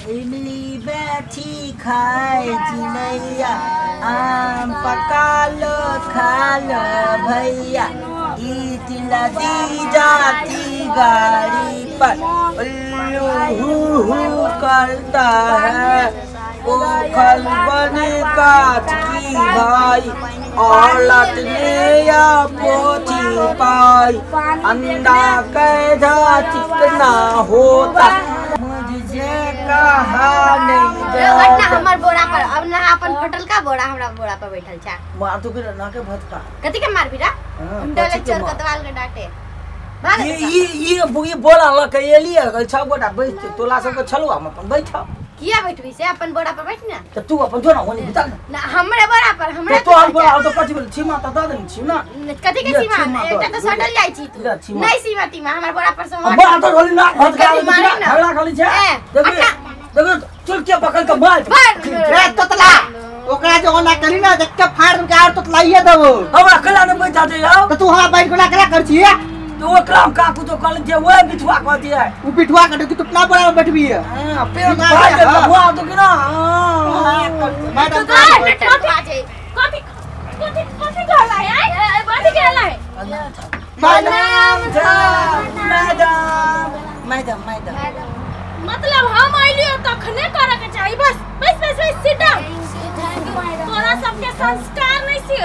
इमली बैठी खाए चिड़ैया, आम पका लो खा लो भैया, ईट लदी जाती गाड़ी पर, उल्लू हू हू करता है, उखल बने काठ की भाई, औलत ने या पोथी पाई, अंडा कैसा चिकना होता, मुझे कहा नहीं जाता। हमर बोरा पर अब ना अपन फटल का बोरा हमरा बोरा पर बैठल छा। मार तो फिर ना के भटका कथि के मार बिरा डले चोर कतवाल के डांटे भाग। ये ये बोरा ल के एली 6 गोटा बैठ तोला सब के छलो, हम अपन बैठब। किया बैठबी से अपन बोरा पर बैठ ना। त तू अपन जो ना होनी बिता ना हमरे बोरा पर हमरा तो तोहर बोरा तो कथि बोल सीमा त the they छी ना। कथि के सीमा? एकटा त सटल जाय छी तू। नहीं सीमा तीमा हमर बोरा पर से बोरा तो होली ना भटका झगड़ा खाली छे। देखो देखो चल के पकड़ के मार रे तोतला, ओकरा जे ओना करी ना देख के फाड़ के और तोतलाइए देबो। हमरा कला न बैठा दे आओ त तू हमरा बैठ कोना करा कर छी तो ओकरा हम काकू तो कहल जे ओए बिठुआ कह दिए, उ बिठुआ कटे कि तू अपना बोरा में बैठबी है। हां पेट फाड़ दे त हुआ तो कि ना। मैडम कथि कथि कथि कथि कहला है? कथि कहला है? मैडम मैडम मैडम मतलब हम आइलियो तखने करे के चाही। बस बस बस बस सिट डाउन। तोरा सबके संस्कार नहीं सी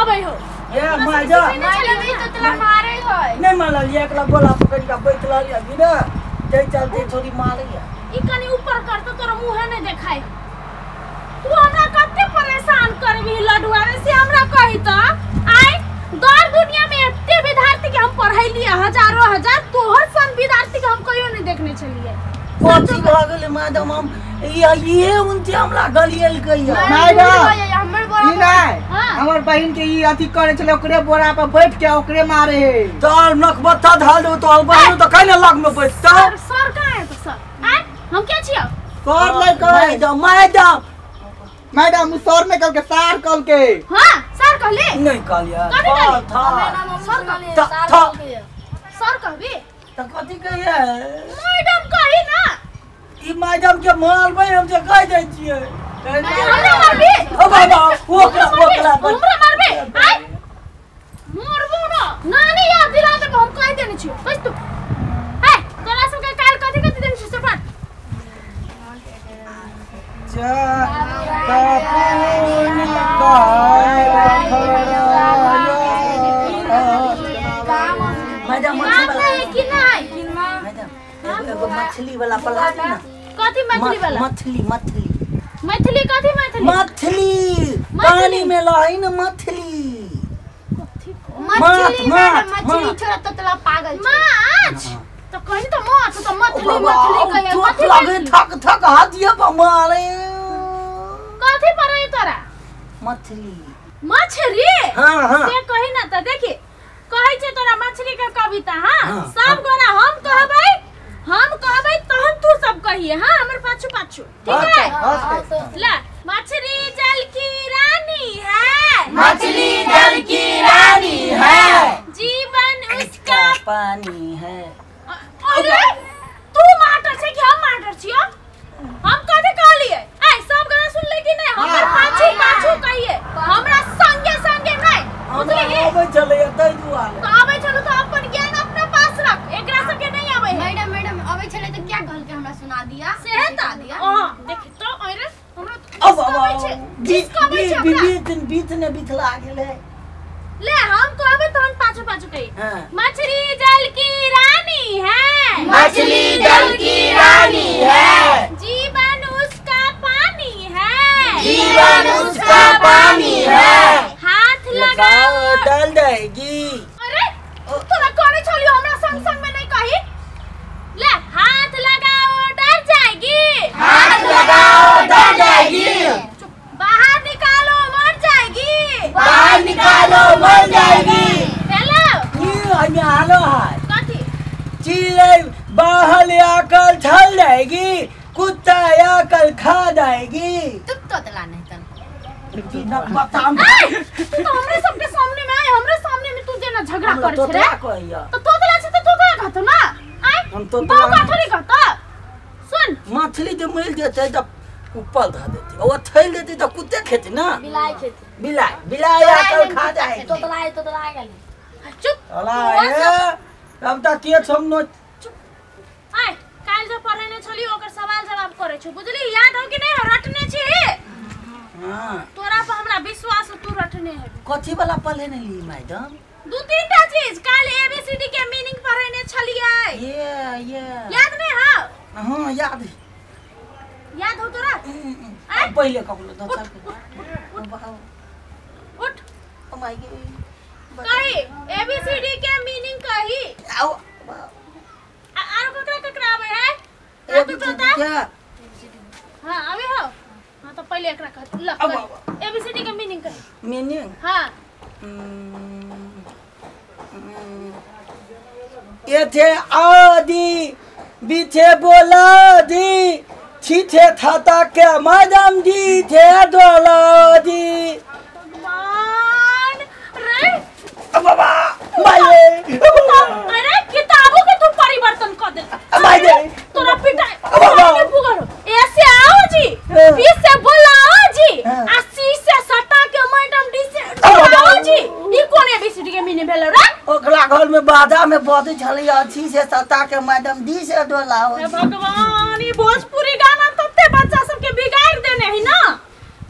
अबै हो। ए मैडम मैडम ई तोतला मारै है। नहीं मारल एकला गोला पकड़ के बैठ रहल अभी ना जै चलते थोड़ी मारैया। ई कनी ऊपर कर तो तोरा मुंह नहीं देखाई। तू हमरा कते परेशान करबी लडुआ रे से हमरा कही त आइ दर दुनिया में एते विद्यार्थी के हम पढ़ैलिए हजारों हजार, तोहर सन विद्यार्थी के हम कहियो नहीं देखने छलिए। कथी भऽ गेलै मैडम? हम ये उनते हमरा गलियल कहिया मैडम हमर बोरा नहीं हमर बहिन के ई अथी करे छले ओकरे बोरा पर बैठ के ओकरे मारे है। तो नखबत्ता धाल देबो तो बहिन तो काहे लग में बैठतो। सर सर कहाँ है तो सर आइ हम के छियो? सर नहीं कहे मैडम मैडम मैडम सर ने कल के सार कल के। हां सर कहले नहीं कहलिया था सर कहले सर कहबी त कथि कहिए मैडम कही ना। ई मैडम के मारबै हम जे कह दै छियै। हमरा मारबी? ओ बाबा ओकरा ओकरा हमरा मारबे? आइ मारबो ना नानी याद दिला देबो हम कह देने छियो। बस तू ए तोरा सब के काल कथि कथि देने छियो से पढ़। चा कापून काय मैडम मछली वाला कि नहीं? मैडम एगो मछली वाला पला दे ना। कथि मछली वाला? मछली मछली मछली कथि मछली? मछली पानी में लही न मछली। मछली मछली छोरा तोतला पागल छै। माछ तो कहि त माछ त मछली मछली कहे कथि लागे थक थक हाथ ये पर मारे कथि पर है तोरा? मछली मछली। हां हां से कहि ना त देखि कहै छै तोरा मछली के कविता। हां सब गोरा हम कहबै हम कहबै तहन तू सब कहिए। हां हमर पाछू पाछू ठीक है? ला मछली जल की रानी है, मछली जल की रानी है, जीवन उसका पानी है। अरे तू माटर छै कि हम माटर छियो? हम कथि कहलिए? ए सब गोरा सुन ले कि नहीं? हमर पाछू पाछू कहिए हमरा संगे संगे नहीं बुझली? आबै छलै तै दुआरे तो आबै छलु तो अपन ज्ञान अपना पास रख, एकरा सब के नहीं आबै है। मैडम मैडम आबै छलै त क्या कहल के हमरा सुना दिया से त दिया। हां देख तो अरे हमरा अब अब बीत बीत ने बिथला गेलै। ले हम कहबे तहन पाछू पाछू कही। मछली जल की रानी है, मछली जल की रानी है, जीवन उसका पानी है, जीवन उसका पानी है, हाथ लगाओ डल जाएगी। अरे तोरा कहने छलियो हमरा संग संग में नहीं कही। ले हाथ लगाओ डर जाएगी, हाथ लगाओ डर जाएगी, बाहर निकालो मर जाएगी, बाहर निकालो मर जाएगी। हेलो ये हमें आलो है कथि? चिड़ै बाहर आकल छल जाएगी, कुत्ता आकल खा जाएगी। तू तोतला नहीं तन तू तो हमरे सबके सामने में आए, हमरे सामने में तू जेना झगड़ा करे छे रे। तो तोतला छे त तोतला कहतो ना। आय हम तोतला बौका थोड़ी कहतो। सुन न मछली जे मिल जेतै त ऊपर ध देतै ओ थैल देतै त कुत्ते खेतै ना। बिलाई खेतै। बिलाई बिलाई आकल खा जाए। तोतला तोतला गेल। चुप अला ए तब त के छम न। चुप आय काल जे पढ़ेने छली ओकर सवाल जवाब करै छु बुझली? याद हो कि नहीं हो? रटने छी? हां तोरा पर हमरा विश्वास हो तू रटने है। कथि वाला पढ़ेने ली मैडम? दू तीन टा चीज काल एबीसीडी के मीनिंग पढ़ेने छलियै। ये याद नहीं हो? हां याद याद हो तोरा? पहिले ककरो the चल उठ ओ my गे कही एबीसीडी के मीनिंग कही। आओ आरो ककरा ककरा आवे है? एबीसीडी के हां आवे हो। हां तो पहिले एकरा कह ल एबीसीडी के मीनिंग कही। मीनिंग? हां ए थे आदि बी थे बोला दी छी थे थाता के मैडम जी थे डोला दी। भगवान रे बाबा माये अरे किताबों के तू परिवर्तन कर दे। माये तोरा पिटाई के पुगरो ए से आओ जी बी से बोलाओ जी आ सी से सटा के मैडम डी से डोलाओ जी। ई कोन एबीसीडी के मीनिंग भेलो रे? ओकरा घर में बाधा में बजै छलै अच्छी से सटा के मैडम डी से डोलाओ। हे भगवान ई भोजपुरी गाना तते बच्चा सब के बिगाड़ देने है ना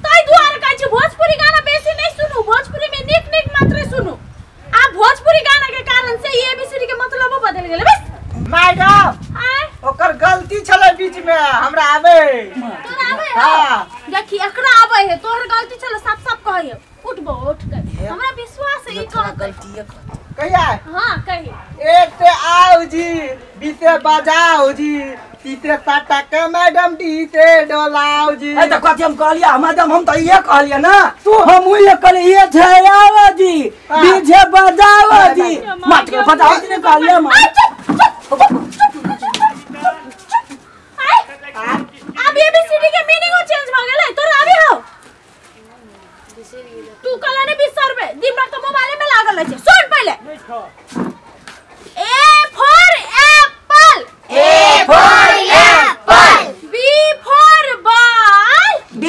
तै दुआरे कहै छी भोजपुरी गाना बेसी नहीं सुनू। भोजपुरी में निक निक मात्र सुनू। आ भोजपुरी गाना के कारण से ई एबीसीडी के मतलब बदल गेलै। बस मैडम ओकर गलती छलै बीच में हमरा आवे। तोरा आवे? हां देखी एकरा आवे है तोहर गलती छलै साफ साफ कहै। उठबो उठ के हमरा विश्वास है ई कह गलती है कहिया। हां कही। ए से आओ जी बी से बजाओ जी सी से सटा के मैडम डी से डोलाओ जी। ए त कथि हम कहलिया मैडम? हम त इहे कहलिया ना तू हम उहे कहलिए ये छे आओ जी बी से बजाओ जी मत के बजाओ जी ने कहलिया मां। अब एबीसीडी के मीनिंग चेंज भ गेलै। तोरा आबे हो? तू कला ने बिसरबे दिन भर तो मोबाइल में लागल रहै छै। सुन पहिले A for apple A for apple B for ball B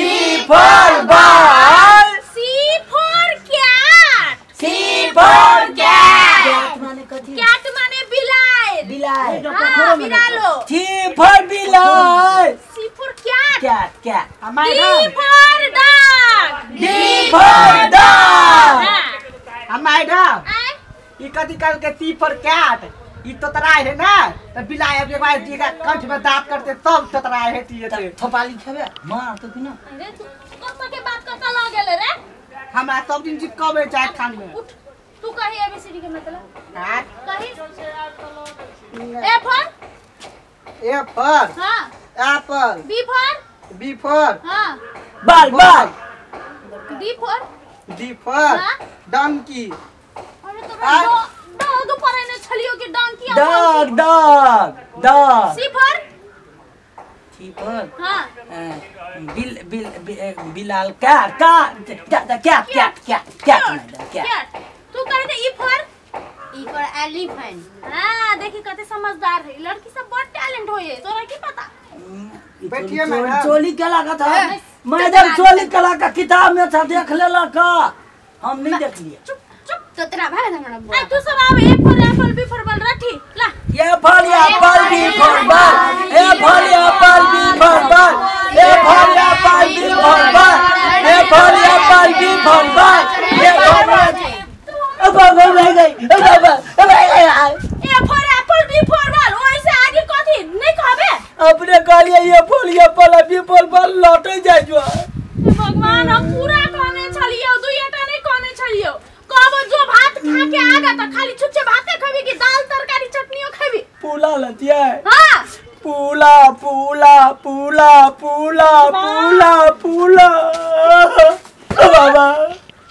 for ball C for cat C for cat. Cat माने कथि? कैट माने बिलाई। बिलाई हां बिरालो। सी फॉर बिलाई C for cat cat cat. D for dog D for dog. Madam ई कथि कल के सी फॉर कैट ई तोतरा है ना त बिलाई अब एक बार जी का कंठ में दांत करते सब तोतरा है ती ते थपाली खेबे मार तो कि ना। अरे तू कत के बात कत ल गेले रे? हमरा सब दिन चिपकावे चाय खान में। उठ तू कही एबीसीडी के मतलब। हां कही। ए फॉर ए फॉर हां apple B for B for हां ball ball D for D for donkey. अरे तो डॉग पढ़ने छलियो कि donkey? Dog dog dog. C for C for हां bill bill Bilal cat cat cat cat cat cat cat. तू कह दे E for E for elephant. हां देखी कते समझदार है लड़की सब बहुत टैलेंट होय तोरा की पता? बैठिए मैडम। चोली के लागत है मैडम? चोली कला का किताब में था देख लेलक हम नहीं देख लिए। चुप चुप तोतरा भाग हमरा बोल। ए तू सब आवे A for apple B for ball रठी ला। A for apple B for ball A for apple B for ball A for apple B for ball A for apple B for ball A for अब अब भाई गई अब अब A for apple B for ball ओइसे आगे कथि नहीं कहबे? अपने कहलिए ये फल बी फॉर बॉल लौटे जाय जो। भगवान हम पूरा कहने छलियो दुईटा नहीं कहने छलियो। कहबो जो भात खा के आगा त खाली छुच्छे भाते खेबी कि दाल तरकारी चटनियो खेबी? पूला लतिया। हां पूला पूला पूला पूला पूला पूला। बाबा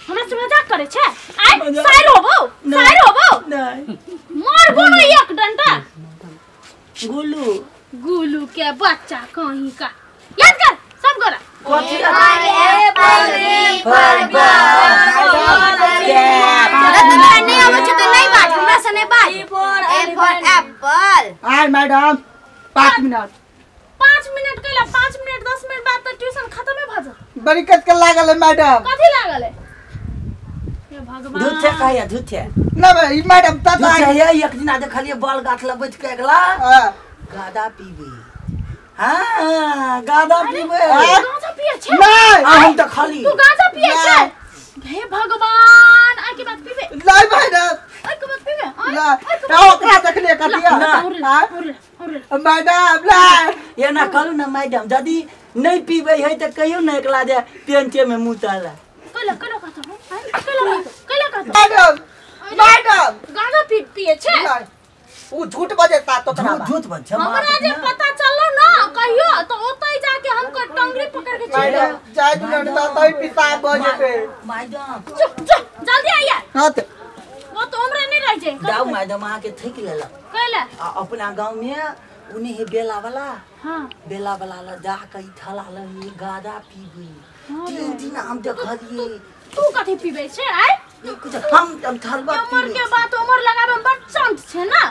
हमरा से मजाक करे छे? आइ साइर होबो साइर होबो नहीं मारबो न एक डंडा। गुलू गुलू के बच्चा कहीं का याद कर सब गोरा। कथि एप्पल बी फॉर कैट। तोरा नहीं आबै छौ त नहीं बाज हमरा से नहीं बाज। A for Apple. आय मैडम 5 मिनट। 5 मिनट। बड़ी कस के लागल है मैडम। कथी लागल है? हे भगवान, झूठे कहिया झूठे ना भाई मैडम तता झूठे। एक दिन देखलिए बाल गाछ ल बैठ के अगला गादा पीबे। हां गादा पीबे। गांजा पिए छे? नहीं हम त खाली। तू गांजा पिए छे? हे भगवान, आ के बात पीबे? नहीं मैडम, आ के बात पीबे? ना ओकरा देखलिए कथिया मैडम। ला ये ना कहलु ना मैडम, यदि नहीं पीबे है त कहियो ना एकला जे पेंटे में मुंह ताला। कइला कइला कहत हो? कइला कइला कहत? मैडम मैडम गांजा पी पिए छे? उ झूठ बजे ता तो झूठ बजे। हमरा जे पता चललो ना कहियो तो ओतई जाके हमको टंगरी पकड़ के चल मैडम जाय दुन त तई पिसाब बजेते। मैडम चुप चुप जल्दी आइया। हां त वो तो उम्र नहीं रह जाए। जाओ मैडम आके थक लेलक कइला अपना गांव में उन्हें हे बेला वाला। हां बेला वाला ला जा के थला ल गाजा पीबी 3 दिन हम देखलिए। तू कथी पीबे छे? आय कुछ हम थलबा उमर के बात उमर लगाबे में बड़ चंट छे ना।